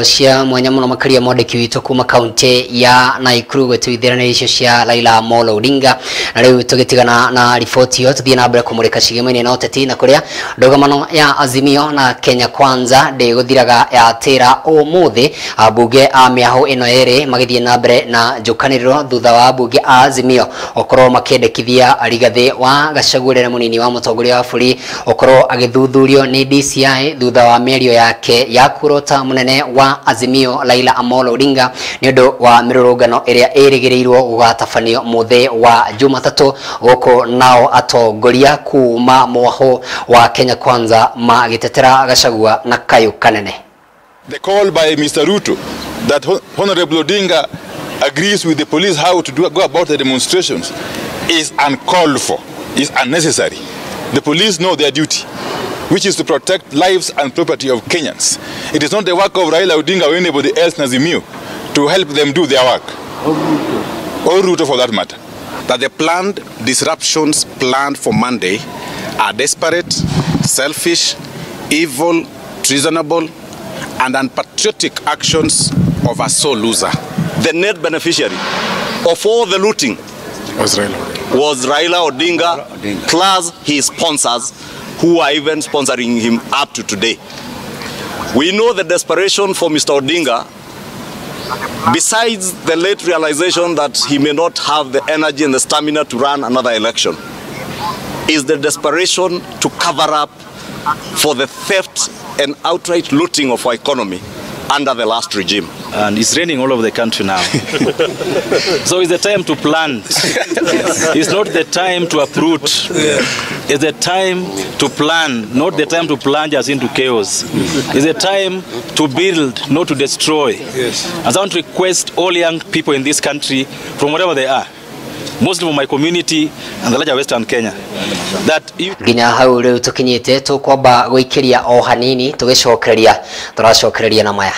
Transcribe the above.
Cia mwanya muno makiria mwandĩki witũ kuma kaunti ya Nakuru gwĩtũithĩrana icio cia Raila Amolo Odinga. Na rĩu tũgĩtigana na riboti ĩyo, tũthiĩ na mbere kũmũrĩka cigemania na ũteti, na kũrĩa ndũgamano ya Azimio na Kenya Kwanza ndĩgũthiraga yatĩra ũmũthĩ, ambunge a mĩahũ ĩno ĩrĩ magĩthiĩ na mbere na njũkanĩrĩro thutha wa ambunge a Azimio ũkorwo makĩendekithia Rigathĩ wa Gachagua ũrĩa mũnini wa mũtongoria wa bũrũri ũkorwo agĩthuthurio nĩ DCI thutha wa mĩario yake ya kurota mũnene wa Azimio Raila Amolo Odinga nĩ ũndũ wa mĩrũrũngano ĩrĩa ĩrĩgĩrĩirwo gũgatabanio mũthĩ wa Jumatatũ. Gũkũ nao atongoria kuma mwahũ wa Kenya Kwanza magĩtetera Gachagua na kayũ kanene. The call by Mr. Ruto that Honorable Odinga agrees with the police how to go about the demonstrations is uncalled for, is unnecessary. The police know their duty, which is to protect lives and property of Kenyans. It is not the work of Raila Odinga or anybody else in Azimio to help them do their work, or Ruto for that matter. That the planned disruptions planned for Monday are desperate, selfish, evil, treasonable, and unpatriotic actions of a sore loser. The net beneficiary of all the looting was Raila Odinga, plus his sponsors, who are even sponsoring him up to today. We know the desperation for Mr. Odinga, besides the late realization that he may not have the energy and the stamina to run another election, is the desperation to cover up for the theft and outright looting of our economy under the last regime. And it's raining all over the country now. So it's the time to plant. It's not the time to uproot. It's the time to plan, not the time to plunge us into chaos. It's the time to build, not to destroy. Yes. And I want to request all young people in this country, from wherever they are, mostly from my community and the larger Western Kenya, that you nginya hau rĩu tũkinyĩte tũkwamba gũikĩria o hanini tũgĩcokereria tũracokereria na maya.